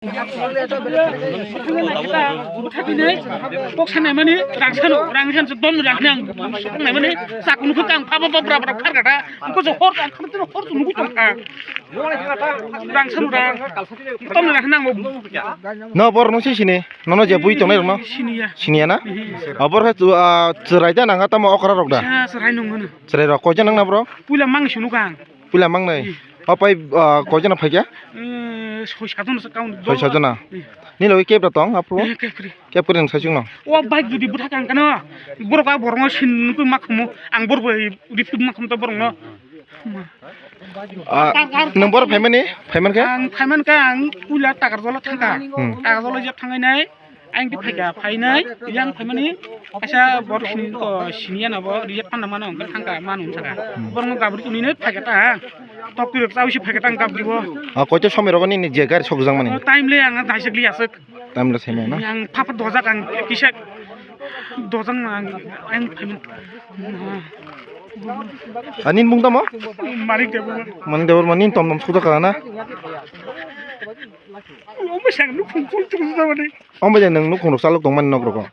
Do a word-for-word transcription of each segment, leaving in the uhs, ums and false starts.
Kok sanai mani rang sano, rang sano, don rang nang, sanai mani sakunu kang papa papa papa kar kata, ko hor rang kata hor tu nugu tong kha. Rang sano rang, ton rang nang. No bor no si sini, no no je bui tongnai rok no. Siniya. Siniya na? Abor hai tu, ah, chwrai da nang tamo okra rok da. Chwrai nung mano. Chwrai rok koi jan nang na bro? Puila mang sunu kang. Puila mangnai. Hmm. O pai, ah, koi jana phaikya? Eh, soi sajon sa kaun. Soi sajona. Hmm. Ni logi kebra tong, apro? Eh, kebri. Kebri nang sachung no. O bike judi butha kang kano. Borok a borok no sin nukui makhumu. Ang borok bai ripik makhum to borok no. Ah, nang borok phaimani? Phaiman khe? Ang phaiman khe ang puila Takarjola thangka. Hmm. Takarjola jeb thangai nai. Ang di phaikha, phainai, yang phaimani, kaisa bor sini, o, siniya na bo, reject panna mano, hwnkhe thangka, manu saka. Hmm. Borokno gabri tunino phaikha ta, tok tirok chawi si phaikha ta, ang gabri bo. Ah, koito somoi rogo nini je gari sokjak mani? O, time le ang daisik li aswk. Time le seme na? Ang papa dojak ang kisa dojak ang, ang phaimani. Ani mung tamo? Manik Debbarma. Manik Debbarma, nini tom tom sokjak kha na? Omo sang nukhung kul chukjak mani. Omo je nwng nukhung rok chalok tongmani nok rogo.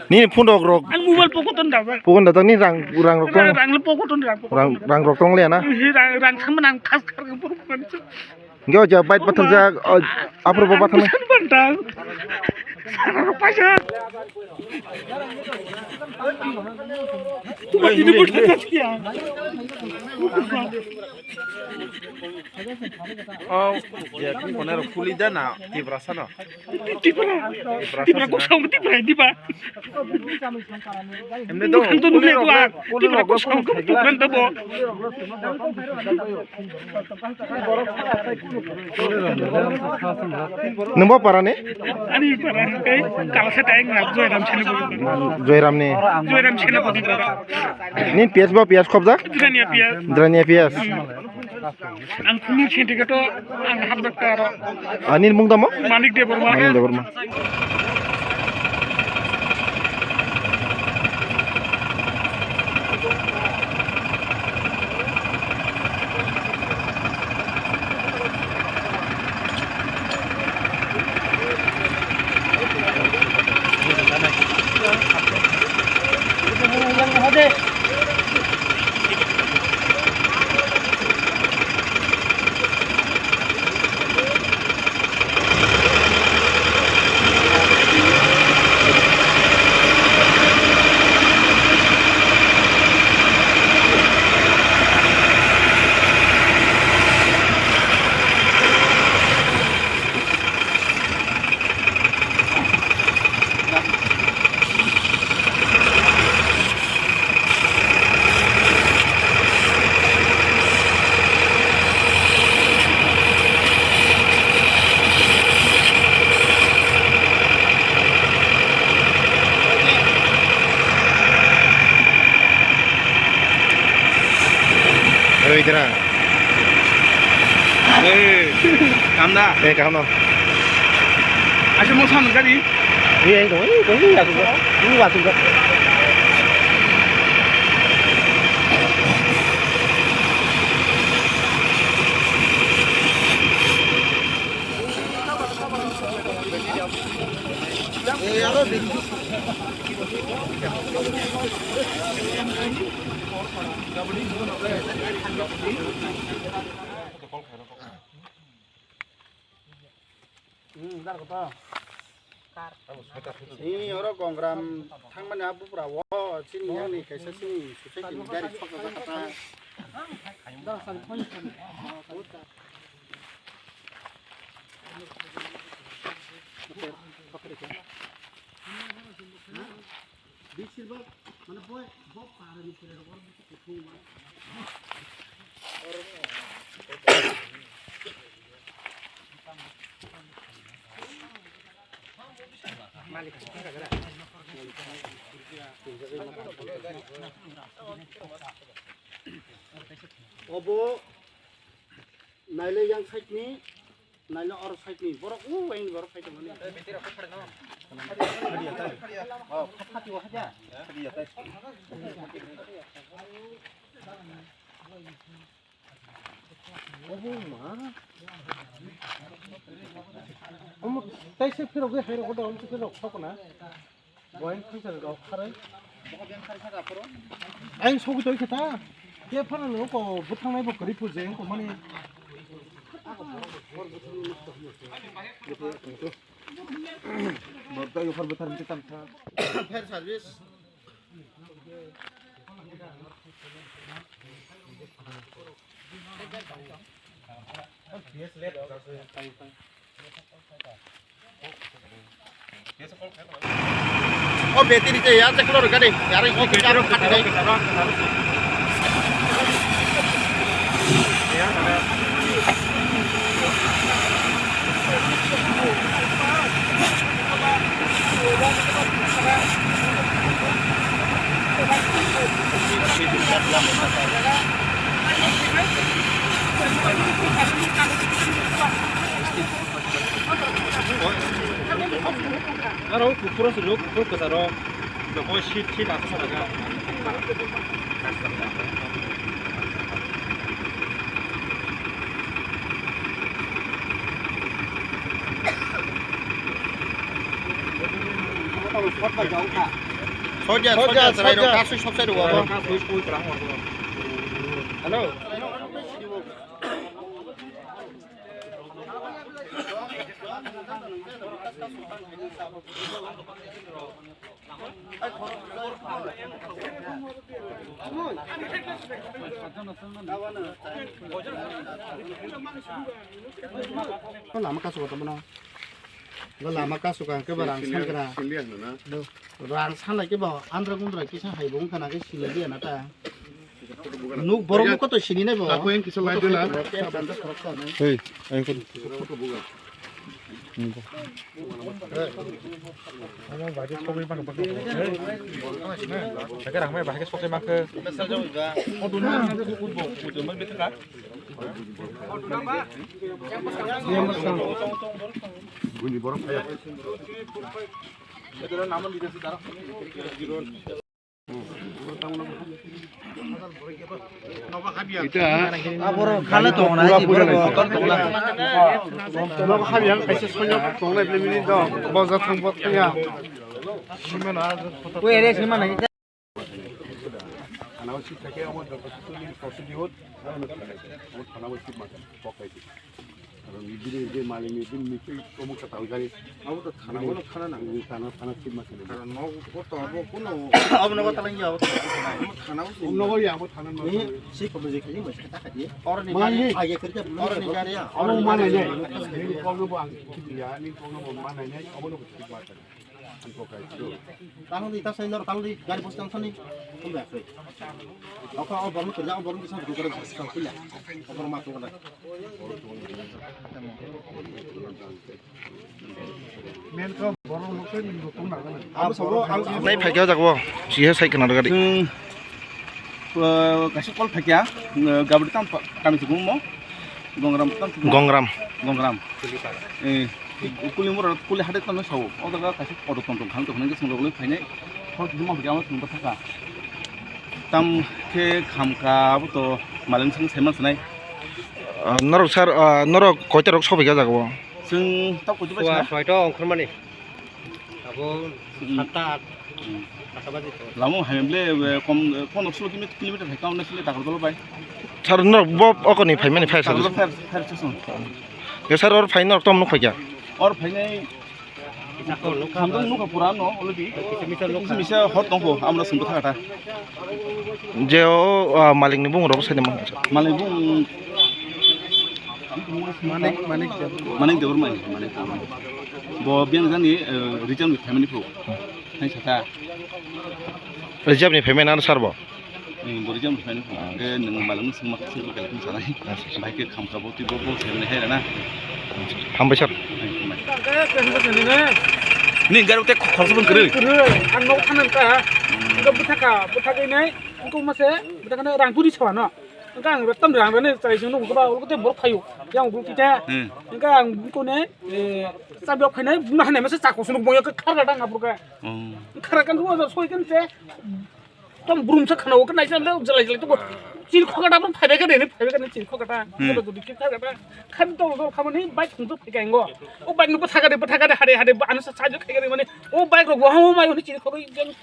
Nini phone rok rok. Ang mobile pocket on dabai. Pocket on dabai, nini rang, rang rok tong. Rang le pocket on rang. Rang, rang rok tong le na? Rang, rang sama nang khas khar ke buruk man. Hingke o jaga bike pathakjak, o, aphuru bo pathaknai. Busan bantang. Sana rok paisa. Tuma tini busan pathakya. O, ya, tini kono rok kuli da na, Tiprasa no. Tipra. Tipra kok saung Tipra, Tipra. Emne do, nukhan to nukle ko ang. Tipra kok saung ko program to bo. Nwng bo para ni? Ani para ni kai kala se tai ngap Joyram sene bo. Joyram ni. Joyram sene bo. Ni P S bo P S khobjak? Drania P S. Drania P S. Ang kunu senti kato ang hapdak taro. Ani mung tamo? Manik Debbarma. Manik Debbarma. Oi, dera. Eh, kam da? Eh, kam no. Asa mo san gari? Iya, itu, itu, iya, itu, itu, itu. Hmm, dar koto. Ni oro Gongram thangmani a bupra o chini yang ni kaisa chini society ni gari sok jak kha ta. Beshirbhag mane bo, bo para ni pore oro kuthung ma. Obo naile yang side ni. Naina oro side ni borok phai tongmani. Oh, phati o haja. Omo taisa phirogwi hai rokho da, omo phirok sokna. Boyang thangsa rok kharwi. Ang sogwi tongwi khe ta. Ke phano no ko bwthangnai bo kwrwi phuje, ko mani. Bo tei offer bwthar mte tang kha. Fair service. O battery te ya, check lo gari, yar aro khat dai. Aro kupuro silo, kupuro kwcharo. Bo seat, seat aswk sana kha. Soja, soja, soja, chwrai rok soja. Kasui sok sai rw abo. Kasui sok sai rw abo. Hello. Lama kasu kotor mano. Lama kasu ka ke barang sangkra. Rang sanai ke ba andra gundra kisa hai bung kana ke sila dia na ta. Nuk borok nuk koto sini nai bo. Aku yang kisa lai dela. Hei, ayo kau. Omo bahai khe sogwi mangkha bwkha bo. Hei. Bahai khe rang bai, bahai khe sogwi mangkha. Buini borok phaiya. Ita. Abo khala tongna pura, pura borok nai. Nogo habiyang kaisa soyok tongnai bini dok boja thang bot ya. Simana. Ko ere simana. Thana o sip thake amo dok sutuli kosu dihut. Amo thana o sip mata kok kai. Aro bini je malik ni bini mistri komuk kata ujari. Abo to thana o thana nang. Thana, thana sip mata. Aro no ko to abo kuno. Abo no ko talang ya abo. Amo thana o sip. Nogo ya abo thana no. Ni si ko je kali mo kata kati. Oro ni malik age kerja oro ni gari ya. Abo mana ne? Ni ko no bo ang ya, ni ko no bo mana ne? Abo no ko sip mata. Tang di, ta sai nor tang di, gari bus tang sani. Tumbe asai. Oko o borno kerja, o borno bisa buka kerja, bisa kuya. O borno ma tu kena. Abo sabo, ang sabo. Nai phai kya jagbo, siya sai kena gari. Hmm. Eh, kaisa call phaikya, eh, gabri tam pa-, kami se gungmo, Gongram tam se gungmo. Gongram. Gongram. Eh, kuli mura, kuli hade tamo sao, o daga kaisa auto tong tong, khang tong, khang tong, phainai, hor kisa ma phaikya, ama tong thaka. Tam khe khamkha, abo to maleng sing saiman sanai. Ah, norok sir, ah, norok koita rok sobai kha jaga o? Chwng tamo koita bai sana. Soito ongkhormani. Abo hmm. Satta, hmm. Satta baje to. Lamo hai ble, eh, kom, eh, pondro solo kilometer hai kauna sile takar dolo bai. Sir, norok bo okoni phaimani phai sir. Takar dolo phai, phai sir. Ge sir, or phai norok tom nuk phaikya? Or phainai. Kisa kor nuk khamdong nuk pura no already. Kisa misa nuk kha. Kisa misa hot tongko, amra sungko thakata. Je o, ah, malik ni bung rok sani man. Malik bung Manik, Manik Debor. Manik Debor mai, Manik Debor mai. Bo biang jani, eh, reserve ni family pro. Hai sata. Reserve ni family na sar bo? Eh, bo reserve ni family pro. Ah. Eh, nung malam sung mak sung mak sung sanai. Ah, sir. Bai ke kham khabo ti bo bo se ne hai na. Hambai sir. Hai, hambai. Ni garo te khorsa bang kere. Kere, ang nok thanan ka. Hmm. Ko butaka, butaka nai, ko mase, butaka nai rang turi chwa no. Engka ang tam rang rani chai sing nung ba ul kote borok phayu. Yang bul kita. Hmm. Engka ang bul kone, eh, chabi ok phainai, buna hanai masa chako sung boyo ke khar ga dang apur ka. Hmm. Khar kan ruwa soi kan te. Tam brum sa khana ok nai sa le jalai jalai to. Chil khoka da phai ka de phai ka ni. Khokata, hmm, khokata, khokata. Khan to to khamani bike khung to phai ka ingo. O bike no bwtha ka de, bwtha ka de, hade, hade, ano sa, sa jo khai ka de mani. O bike rok bo hamo mai huni chiri khoroi jeng.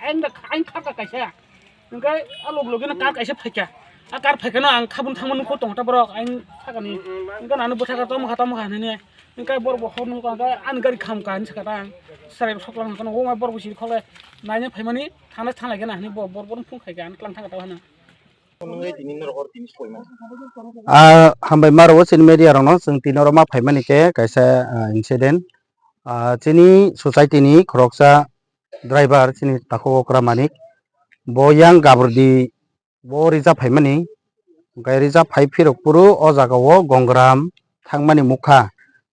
Ang da, ang kha ka kaisa. Hingke a log loge no kar kaisa phai ka. A kar phai ka no ang khabun thangma nukho tong ta borok. Ang kha ka ni. Hingke ano bwtha ka tamo kha, tamo kha hinui. Hingke borok bo hor nukho, hingke ani gari kham ka hinui sa ka ta. Sarai sok lang ka no, o mai borok bo chiri khole. Naina phai mani, thana thang lai ka na hinui bo, bor, bor phung khai ka, ang tlang thang ka ta hana. Ah, hambai maro chini media rokno, chwng tini oro ma phaimani khe kaisa, ah, incident. Ah, chini society ni khoroksa driver chini takhuk okra Manik, bo yang Gabordi bo reserve phaimani, hwnkhe reserve phai phirok phuru o jaga o Gongram thangmani mukha,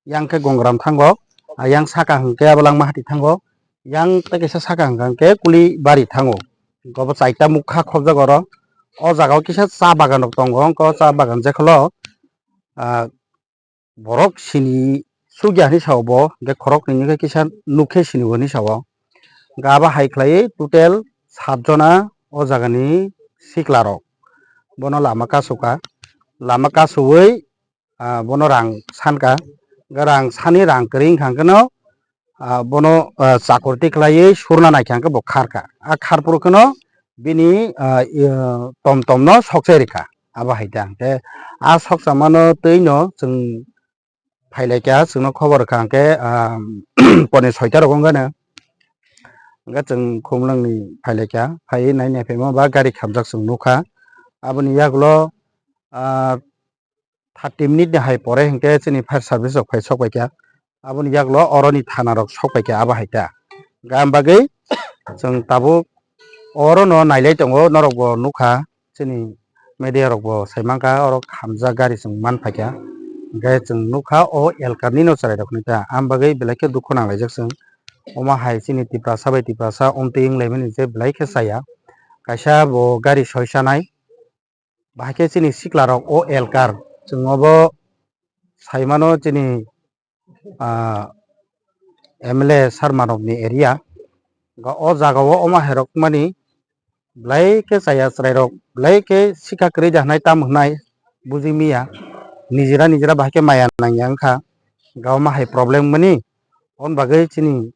yang khe Gongram thango, ah, yang saka hwnkhe Abalangma hati thango, yang tei kaisa saka hwnkhe Kulibari thango. Hwnkhe obo chaita mukha khobjak oro. O jaga o kisa cha bagan rok tongo, hwnkhe o cha bagan jekholo, ah, borok sini sugya hinui sao bo, hwnkhe khoroknwi hwnkhe kisa nukhe sini bo hinui sao. Hwnkhe abo hai khlaiwi total sat jona o jagani sikla rok. Bono lama kasu ka, lama kasuwi, ah, bono rang san ka, hwnkhe rang sani rang kwrwi wngkha hwnkhe no, ah, bono, ah, chakurti khlaiwi surna naikha hwnkhe bo kharkha. A kharphuru kheno bini, ah, i, tom tom no sokchai rikha. Abo hai ta. Hwnkhe a sokchama no twi no chwng phailaikha, chwngno khobor rwkha hwnkhe, ah, pone soita rok wngkha no. Hwnkhe chwng Khumulwng ni phailaikha, phaiwi nai naiphaima ba gari khamjak chwng nukha. Aboni yagulo, ah, thirty minute ni hai pore hinkhe chini fire service rok phai sok paikha. Aboni yagulo oroni thana rok sok paikha abo hai ta. Gam bagwi chwng tabuk orono nailai tongo, norok bo nukha, chini media rok bo sai mankha, oro khamjak gari chwng man phaikha. Hinkhe chwng nukha o elkar nino chwrai rok hinwi ta, am bagwi belai khe dukhu nanglaijak chwng. Omo hai chini Tiprasa bai Tiprasa omtwi wnglaimani je belai khe chaya. Kaisa bo gari soi chanai, bahai khe chini sikla rok o elkar, chwng obo sai mano chini, ah, M L A sar manok ni area. Ga o jaga o omo hai rok mani belai khe chaya chwrai rok, belai khe sikha kwrwi da hinai tamo hinai buji miya, nijera nijera bahai khe maya nangya wngkha, ga omo hai problem mani, on bagwi chini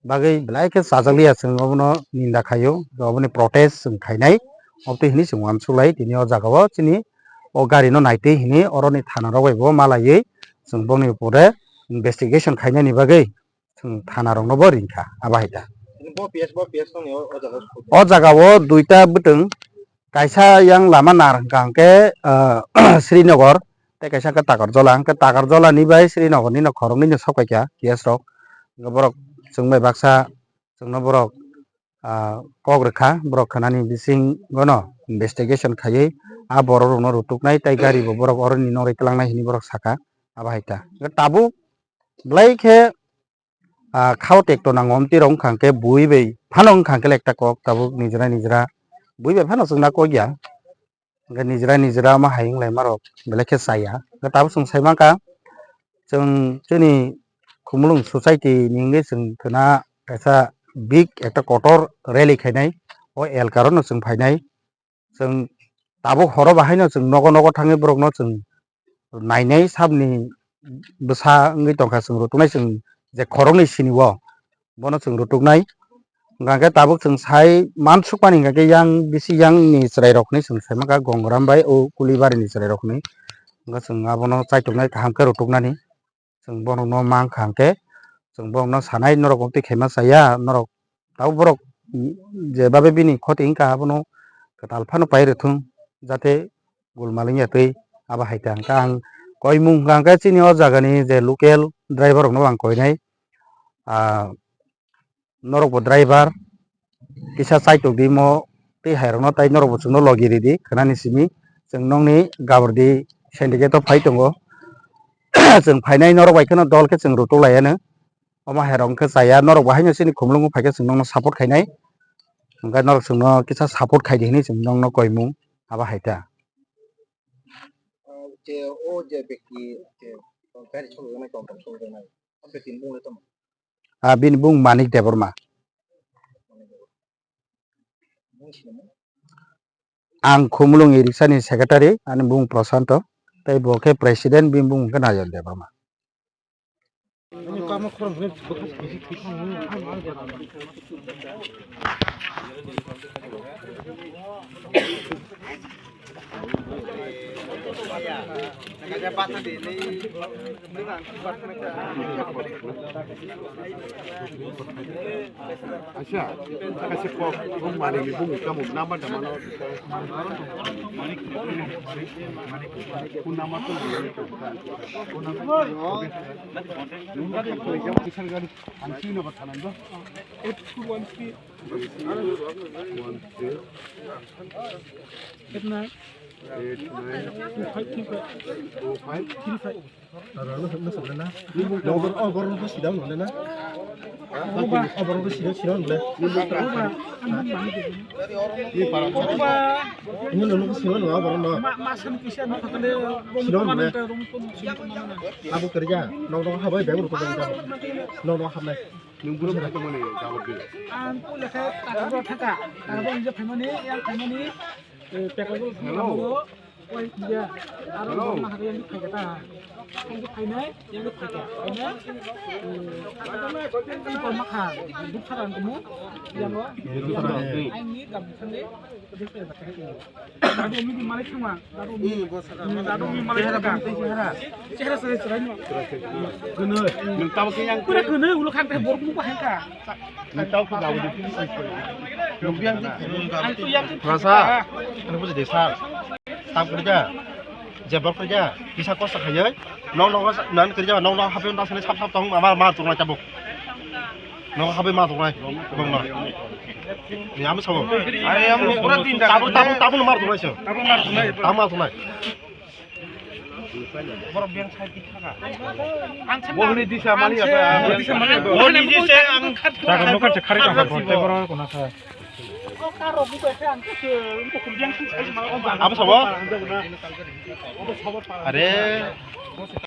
bagwi belai khe chajakliya, chwng obono ninda khaio, oboni protest chwng khainai, obotwi hinwi chwng uansuk lai tini o jaga o chini o gari no naitwi hinwi oroni thana rok bai bo malaiwi chwng boni upore investigation khainani bagwi chwng thana rok no bo ringkha abo hai ta. Bo P S, bo P S tongni o, o jaga o? O jaga o duita bwtwng, kaisa yang lama nar hwnkha hwnkhe, ah, Srinagar, tei kaisa hwnkhe Takarjola. Hwnkhe Takarjola ni bai Srinagar ni no khoroknwi no sok paikha case rok. Hwnkhe borok chwng bai baksa chwngno borok, ah, kok rwkha, borok khwnani bisingo no investigation khaiwi a borok rokno rutuknai tei gari bo borok oroni nongri twlangnai hinwi borok sakha, abo hai ta. Hwnkhe tabuk belai khe, ah, khao tekto nango, omtwi rok wngkha hwnkhe bui bai phano wngkha hwnkhe ekta kok tabuk nijera nijera bui bai phano chwngna kok ya. Hwnkhe nijera nijera omo hai wnglaima rok belai khe chaya. Hwnkhe tabuk chwng sai mankha, chwng chini Khumulwng society ni wngwi chwng khwna kaisa big ekta kotor rally khainai, o elkar no chwng phainai. Chwng tabuk horo bahaino chwng nogo nogo thangwi borokno chwng nainai, sabni bwsa wngwi tongkha, chwng rutuknai, chwng je khoroknwi sini o bono chwng rutuknai. Hwnkha khe tabuk chwng sai mansukmani hwnkha khe yang bisi yang ni chwrai rok hinwi chwng sai mankha, Gongram bai o Kulibari ni chwrai rok hinwi. Hwnkha chwng abono chaituknai kaham khe rutuknani. Chwng borokno mankha hwnkhe chwng borokno sanai, norok omtwi khaima chaya, norok tabuk borok je babe bini khoti wngkha abono kwtal phano pai rwthwng, jate gulmal wngya twi abo hai ta. Hwnkha ang koimung hwnkha hwnkhe chini o jagani je local driver rokno ang koinai, ah, norok bo driver kisa chaitok di mo tei hai rokno, tai norok bo chwngno logi ridi khwnani simi, chwng nokni Gabordi syndicate o phai tongo. Chwng phainai norok bai kheno dol khe chwng rutuk lai anw. Omo hai rok wngkhe chaya, norok bo haino chini Khumulwngo phai khe chwng nokno support khainai. Hwnkhe norok chwngno kisa support khaidi hinwi chwng nokno koimung abo hai ta. O je, o je bekti, je gari cholojaknai, tom tom cholojaknai, o bekti ni bung le tamo? Ah, bini bung Manik Debbarma. Bung sinimung? Ang Khumulwng Iriksa ni secretary, ani bung Prosanto, tei bo khe president, bini bung khe Nayon Debbarma. Acha, kaisa kok, kok mani ni bung kamo number da mano. Phone number to. Phone number. Ang sino ba thanan do. Eight two one three. One three. Eight nine. Eight nine. Two five three five. Two five. Three five. Aro no, no, no, no. Ni bung no, bor-, oh, borok no sida no, na? Oh, borok no sida, sida no, na? Oba, ang bung bang. Ni para. Oba. Ni no, no, sida no, borok no. Ma, ma, san kisa no, khatale, sida no, na? Abo kerja, no, no, habai, bang, no, no, no, no, no. Nwng bwswk tongmani jawab di. Ang puila khe Taraboro thangkha. Taraboro hwnjak phaimani, yang phaimani, eh, Pekalgul thangkha. Hello. Oi, iya. Aro hello. Bangma hakhe yang phaikha ta. Yang phainai, yang phaikha. Phainai, eh, tei bangma kha. Duk sara ang kumu. Yang o. Duk sara. Ang ni gam thangni. Dadu umi di malik thangma, dadu umi. Hmm, dadu umi malik thangma. Chehra sari chehra no. Gwnwi. Nwng tamo khe yang pura gwnwi ulo khang tei borok mukha hangkha. Nwng tamo khe dadu di. Nwng yang di. Ang tu yang di. Rasa. Ano buji de sir. Tam kerja. Jebak kerja. Bisa kosa khayai. Nong nong nan kerja nong nong hape nang sene sap sap tong ama ma tong lai tabuk. Nong hape ma tong lai. Bang na. Ni ama sabo. Ai am pura tin ta. Tabu tabu tabu mar tong lai so. Tabu mar tong lai. Tabu mar tong lai. Borok beng sai di thaka. Mohni disa mali apa? Disa mali apa? Mohni disa ang khat. Jaga no khat khari ka ha borok te borok ko na kha. Abo sabo? Are.